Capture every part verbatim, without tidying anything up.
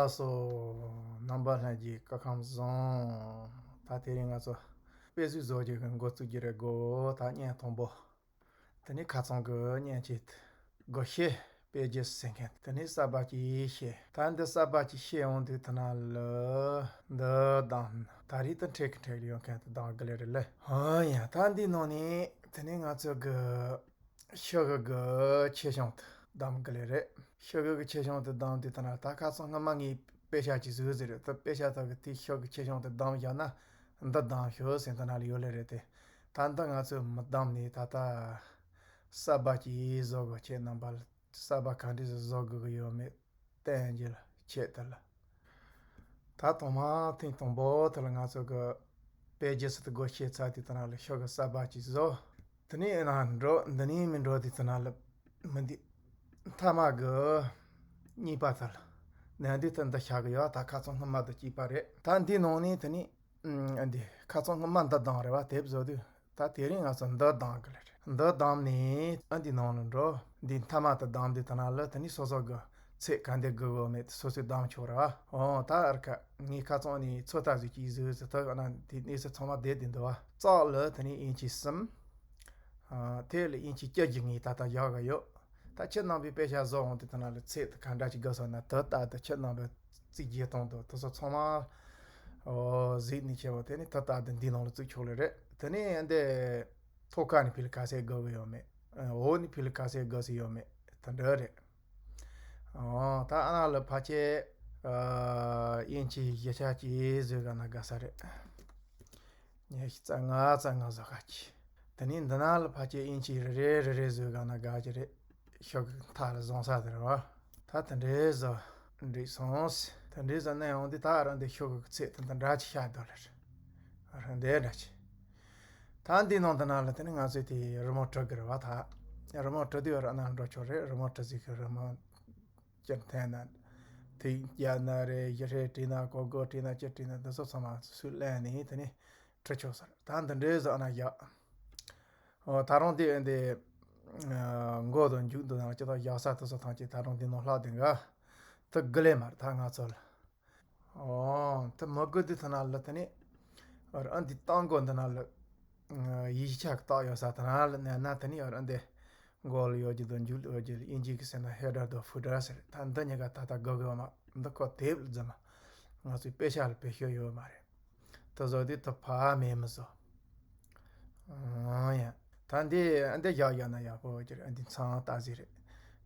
ལགས་སོ། རྣམ་པ་ལྷན་རྒྱས་སྐུ་ཁམས་བཟང་། ད་དེ་རིང་ང་ཚོ་དཔེ་གཟུགས་བཟོ་རྒྱུ་གི་འགོ་བཙུགས་རྒྱུ་རེད་གོ། ད་བརྙན་དང་པོ། དེ་ནས་ཁ་རྩང་གི་བརྙན་གྱི་སྒོ་ཤེས་དཔེ་རྒྱུ་ཟེར་མཁན། དེ་ནས་གསར་པ་གྱིས་ཤེས། ད་འདི་གསར་པ་གྱིས་ཤེས་འོང་དུས་དེ་ན་ལ་འདི་གདམ། ད་རེས་དེ་འཕྲལ་གི་འཕྲལ་ཡོད་མཁན་དེ་གདམ་གི་ལེ་རེད་ལེ། ཧ་ཡ། ད་འདི་ནང་ནས་དེ་ནས་ང་ཚོ་གི་ཤོག་གུ་གི་ཆེ་ཆུང་དེ་གདམ་གི་ལེ་རེད། ཤོག་གུ་གི་ཆེ་ཆུང་དེ་གདམ་དུས་དེ་ན་ད་ཁ་སང་སྔ་མ་ངས་དཔེ་ཆ་ཅིག་བཟོས་ཟེར་རེད། ད་དཔེ་ཆ་དག་གི་དེ་ཤོག་གུ་ཆེ་ཆུང་དེ་གདམ་བཞག་ན་འདི་གདམ་ཤོག་ཟེར་དེ་ན་ལ་ཡོད་ལེ་རེད་དེ། ད་འདི་ང་ཚོས་མི་གདམ་ནས་ད་ལྟ་གསར་པ་ཅིག་བཟོ་དགོས། ཁྱེད་རྣམ་པ་ལ་གསར་པ་ག་འདྲས་བཟོ་དགོས་ཀྱི་ཡོད་མེད་བསྟན་རྒྱུ་ལ་ཆེད་དུ་ལ། ད་དང་མ་ཐེངས་དང་པོ་དེ་ལ་ང་ཚོ་གི་དཔེ་རྒྱུ་སུ་དུ་སྒོ་ཕྱེ་ཚར་དུས་དེ་ན་ལ་ཤོག་གུ་གསར་པ་ཅིག་བཟོ། དེ་ནས་ཨེ་ན་འགྲོ། འདི་ནས་མི་འགྲོ་དུས་དེ་ན་ལ་མི་འདི་མཐའ་མ་གི་གཉིས་པ་དེ་ལ་ནས་འདི་དེ་འདི་བཞག་གི་ཡོད། ད་ཁ་རྩང་སྔ་མ་དང་གཅིག་པ་རེད། ད་འདི་ནང་ནས་དེ་ནས་ཨ་འདི་ཁ་རྩང་སྔ་མ་འདི་གདམ་རེད་བ། དེབ་བཟོ་དུས་ད་དེ་རིང་ང་ཚོ་འདི་གདམ་གི་ལེ་རེད། འདི་གདམ་ནས་ཨ་འདི་ནང་ལ་འགྲོ། འདི་མཐའ་མ་དེ་གདམ་དུས་དེ་ན་ལ་དེ་ནས་སོ་སོ་གི་ཚེག་ག་འདི་དགོས་གོ་མེད་སོ་སོས་གདམ་ཆོག་ར། འོ་ད་ཨར་ཁ་ངས་ཁ་རྩང་ནས་ཚོད་ལྟ་ཟིག་ཅིག་བཟོས་ཟིག་ཐག་ཨ་ན་དེ་གནས་ཚུལ་ཚང་མ་བསྡད་དེ་འདུག་བ། ཙག་ལ་དེ་ནས་ཨིན་ཅི་གསུམ། ཨ་དེ་ལ་ཨིན་ཅི་བཅུ་གི་ངས་ད་ལྟ་བཞག་གི་ཡོད། ད་ཁྱེད་རྣམ་པས་དཔེ་ཆ་བཟོ་འོང་དུས་དེ་ན་ལ་ཚེག་དེ་ག་འདྲ་ཅིག་དགོས་སོང་ན་དེ་ལྟར་དུ་ཁྱེད་རྣམ་པས་རྩིས་རྒྱག་སྟངས་དང་དེ་ཚོ་ཚང་མ་འོ་གཟིགས་ནས་བྱས་པ་དེ་ནས་ད་ལྟ་དེ་འདི་ནང་ལ་བཙུགས་ཆོག་ལེ་རེད། དེ་ནས་འདི་ཐོག་ཁ་ནས་ཕུལ་ཁ་གསལ་དགོས་གི་ཡོད་མེད། འོག་ནས་ཕུལ་ཁ་གསལ་དགོས་སུ་ཡོད་མེད་དེ་འདྲ་རེད། འོ་ད་ཨ་ན་ལ་ཕལ་ཆེར་ཨ་ཨིན་ཅི་བཞི་ཆ་གཅིག་བཟོས་ག་ན་དགའ་ས་རེད། ཉི་ཤུ་རྩ་ལྔ་རྩ་ལྔ་བཟོ་ག་གི། དེ་ནས་འདི་ན་ལ་ཕལ་ཆེར་ཨིན་ཅི་རེ་རེ་རེ་རེ་བཟོས་ག་ན་དགའ་གི་རེད། ཤོག་གུ་མཐའ་ལ་བཟུང་ས་དེ་རེད་བ། ད་དེ་འདྲའི་བཟོ་འགྲིག་སོང་། དེ་འདྲའི་བཟོ་ན་ཡང་འདི་ད་རང་འདི་ཤོག་གུ་ཚེག་དེ་འདི་འདྲ་ཅིག་བཞག་འདུག་ལེ་རེད། རང་འདི་འདྲ་ཅིག་ད་འདི་ནང་དུ་ན་ལ་དེ་ནི་ང་ཚོས་དེ་རི་མོ་བྲི་དགོས་རེད་བ། ད་རི་མོ་བྲི་དུས་ར་ན་འགྲོ་ཆོག་རེད། རི་མོ་བྲི་ཟིག་གི་རི་མོ་སྤྱིར་འཐེན་ན་ཐིག་རྒྱག་ན་རེད། གཞི་ཧྲེ་བྲིས་ན་གོ་གོ་བྲིས་ན་ཅི་བྲིས་ན་འདི་ཚོ་ཚང་མ་སུས་ལེན་ནས་དེ་ནི་བྲི་ཆོག་ས་རེད། ད་འདི་འདྲའི་བཟོ་ན་བཞག་འོ་ད་རུང་དེ་འདི་མགོ་དང་མཇུག་དང་ཅི་དང་བཞག་ས་དེ་ཚོ་ཐམས་ཅད་ད་རུང་འདི་ནང་ལྷག་དེ་འགའ་དེ་དགོས་ལེ་མ་རེད་ད་ང་ཚོ་ལ། ཨོ། ད་མ་གོ་དུས་ཐ་ན་ལ་ད་ནི། ཨ་འདི་གཏང་དགོས་འདི་ན་ལ། ཡིག་ཆ་གི་རྟགས་ཡོད་ས་ཐ་ན་ལ་ནས་ན་ད་ནི་ཨ་འདི། མགོ་ལ་ཡོད་ཀྱི་དང་མཇུག་ལ་ཡོད་ཀྱི་ལ་ཨིན་ཇི་གི་ཟེར་ན་ཧེ་ཌར་དང་ཧུ་ཌར་ཟེར། ད་འདི་གཉིས་ཀ་ད་ལྟ་དགོས་གི་ཡོད་མ། འདི་ཁོ་དེབ་ལ་འཛིན་མ། ང་ཚོའི་དཔེ་ཆ་ལ་བེད་སྤྱོད་ཡོད་མ་རེད། ད་བཟོ་དུས་ད་ཕ་མེད་མི་བཟོ། ཨང་ཡ། ད་འདི་འདི་བཞག་བཞག་ན་ཡག་པོ་གྱུར། འདི་མཚང་ལྟ་ཟིག་རེད།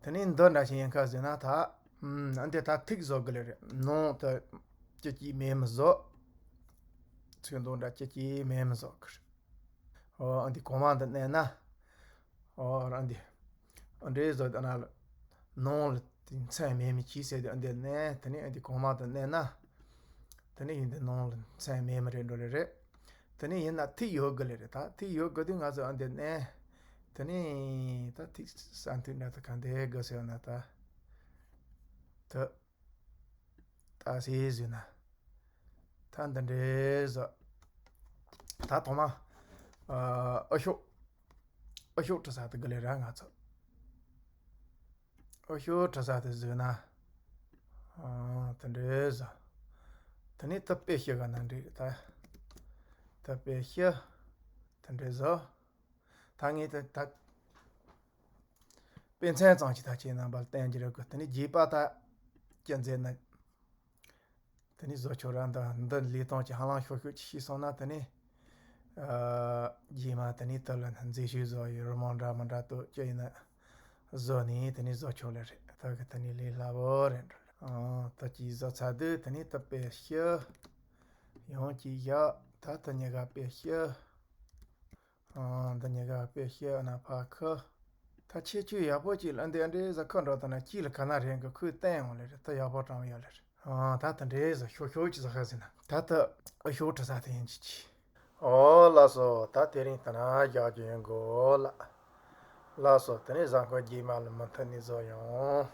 དེ་ནས་འདི་འདྲ་ཞིག་ཡིན་ཁ་ཟེར་ན་ད། ཨམ། འདི་ད་ཐིག་བཟོ་དགོས་ལེ་རེད། ནང་དུ་ཅི་ཅི་མེད་མི་བཟོ། ཚོན་མདོག་འདྲ་ཅི་ཅི་མེད་མི་བཟོ་གི་རེད། ཨོ་འདི་གོང་མ་འདི་མནན་ན། ཨོ་རང་འདི། འདྲེ་བཟོ་དེ་ན་ལ། ནང་ལ་དེ་མཚན་མེད་མི་གྱིས་ཟེར་དེ་འདི་ནས་དེ་ནས་འདི་གོང་མ་དེ་མནན་ན། དེ་ནས་ཡིན་དེ་ནང་ལ་མཚན་མེད་མི་རེད་འགྲོ་ལེ་རེད། དེ་ནས་ཡིན་ན་ཐིག་ཡོད་དགོས་ལེ་རེད། ད་ཐིག་ཡོད་དགོས་དུས་ང་ཚོ་ཨ་འདི་ནས། དེ་ནས་ད་ཐིག་ས་མཐུན་འདྲ་ད་ག་འདི་དགོས་ཟེར་ན་ད། ད། ད་སེ་ཟོས་ན། ད་འདི་འདྲའི་བཟོ། ད་ཐོག་མ། ཨ་ཤོག་ཨ་ཤོག་བྲི་ས་དེ་ག་ལེ་ར་ང་ཚོ། ཨ་ཤོག་བྲི་ས་དེ་བཟོས་ན། ཨ་དེ་འདྲའི་བཟོ། དེ་ནས་ད་དཔེ་ཤི་ག་ན་འདྲི་ད། ད་དཔེ་ཤི། དེ་འདྲའི་བཟོ། ད་ངས་ད་ད། དཔེ་མཚོན་ཙམ་ཞིག་ད་ཁྱེད་རྣམ་པར་བསྟན་གྱི་རེད་གོ། དེ་ནས་རྒྱས་པ་ད་ཅི་མཛད་ན། དེ་ནས་བཟོ་ཆོག་ར་འདི་འདི་ལས་སྟངས་ཀྱི་ཧ་ལམ་ཤོག་ཤོག་ཅིག་ཤེས་སོང་ན་དེ་ནས། ཨ་རྗེས་མ་དེ་ནས་དེ་ལ་མཛེས་ཤོས་བཟོ་ཡི་རི་མོ་འདྲ་མི་འདྲ་ཏོ་ཅི་ཡིན་ན་བཟོ་ནས་དེ་ནས་བཟོ་ཆོག་ལེ་རེད། ད་གི་དེ་ནས་ལས་སླ་བོ་རེད་འགྲོ་ལེ། ཨང་ད་ཅིག་བཟོ་ཚར་དུས་དེ་ནས་ད་དཔེ་ཤི། ཡང་ཅིག་བཞག་ད་དེ་གཉིས་ཀ་དཔེ་ཤི། ཨང་། འདི་གཉིས་ཀ་དཔེ་ཤི་ཨ་ན་ཕ་ཁི། ད་ཁྱེད་ཆོས་ཡག་པོ་ཅིག་ལ་འདི་འདྲའི་ཟ་ཁ་འགྲོ་ད་ན་ཁྱི་ལ་ག་ན་རེད་གི་ཁོས་བསྟན་ཡོང་ལེ་རེད། ད་ཡག་པོ་དྲང་ཡོད་ལེ་རེད། ཨང་། ད་དེ་འདྲའི་ཟ་ཤོག་ཤོག་ཅིག་ཟ་ཁ་ཟིན་ན་ད་ད་ཨ་ཤོག་བྲི་ས་དེ་ཡིན་ཅི་ཅི། ཨོ་ལགས་སོ། ད་དེ་རིང་ད་ན་རྒྱག་རྒྱུ་ཡིན་གོ་ལ། ལགས་སོ། དེ་ནས་གཟའ་འཁོར་རྗེས་མ་ལ་མུ་མཐུད་ནས་བཟོ་ཡོང་།